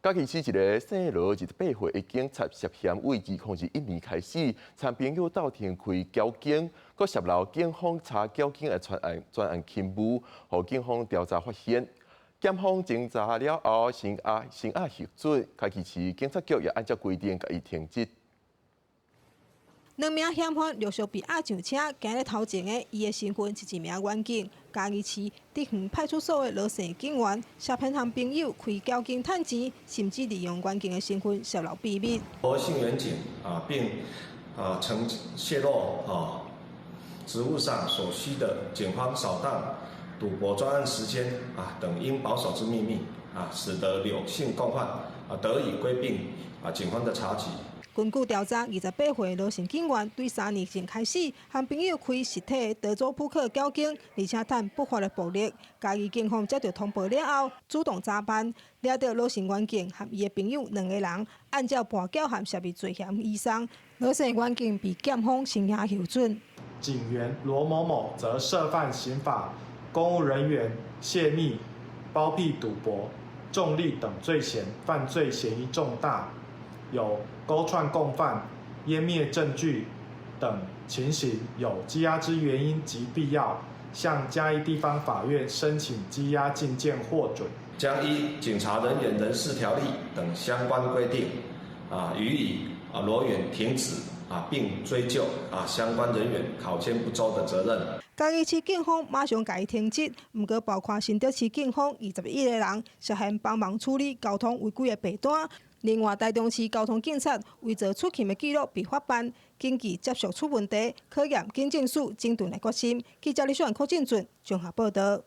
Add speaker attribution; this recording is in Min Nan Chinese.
Speaker 1: 嘉義市一个姓羅28歲的警察涉嫌對2021年開始，參朋友鬥陣開繳警，閣洩漏警方查繳警的專案專案勤務，予警方調查發現。檢方偵查了後，聲押核准，嘉義市警察局也按照規定共伊停職。
Speaker 2: 兩名嫌犯陸續被押上車，行咧頭前的，伊的身份是一名員警。嘉義市竹園派出所的羅姓警員，涉嫌和朋友開繳警趁錢，甚至利用員警的身份洩漏秘密。
Speaker 3: 羅姓員警啊，並啊曾洩露啊職務上所需的警方掃蕩賭博專案時間啊等應保守之秘密啊，使得柳姓共犯啊得以規避啊警方的查緝。
Speaker 2: 根據調查，28歲羅姓警員對3年前開始，和朋友開實體德州撲克繳警，而且趁不法的暴利。嘉義警方接到通報了後，主動查辦，掠著羅姓員警和伊的朋友兩個人，按照跋筊和泄密罪嫌移送。羅姓員警被檢方聲押核准。
Speaker 4: 警員羅某某則涉犯刑法公務人員洩密、包庇賭博、重利等罪嫌，犯罪嫌疑重大，有勾串共犯、湮滅證據等情形，有羈押之原因及必要，向嘉義地方法院申請羈押禁見獲准。
Speaker 3: 將依警察人員人事條例等相關規定，啊，予以啊羅員停職啊，並追究啊相關人員考監不周的責任。
Speaker 2: 嘉義市警方馬上共伊停職，毋過包括新竹市警方21個人涉嫌幫忙處理交通違規的白單。另外，台中市交通警察偽造出勤的記錄被法辦，經濟接續出問題，考驗警政署整頓的決心。記者李小雲、柯進俊綜合報道。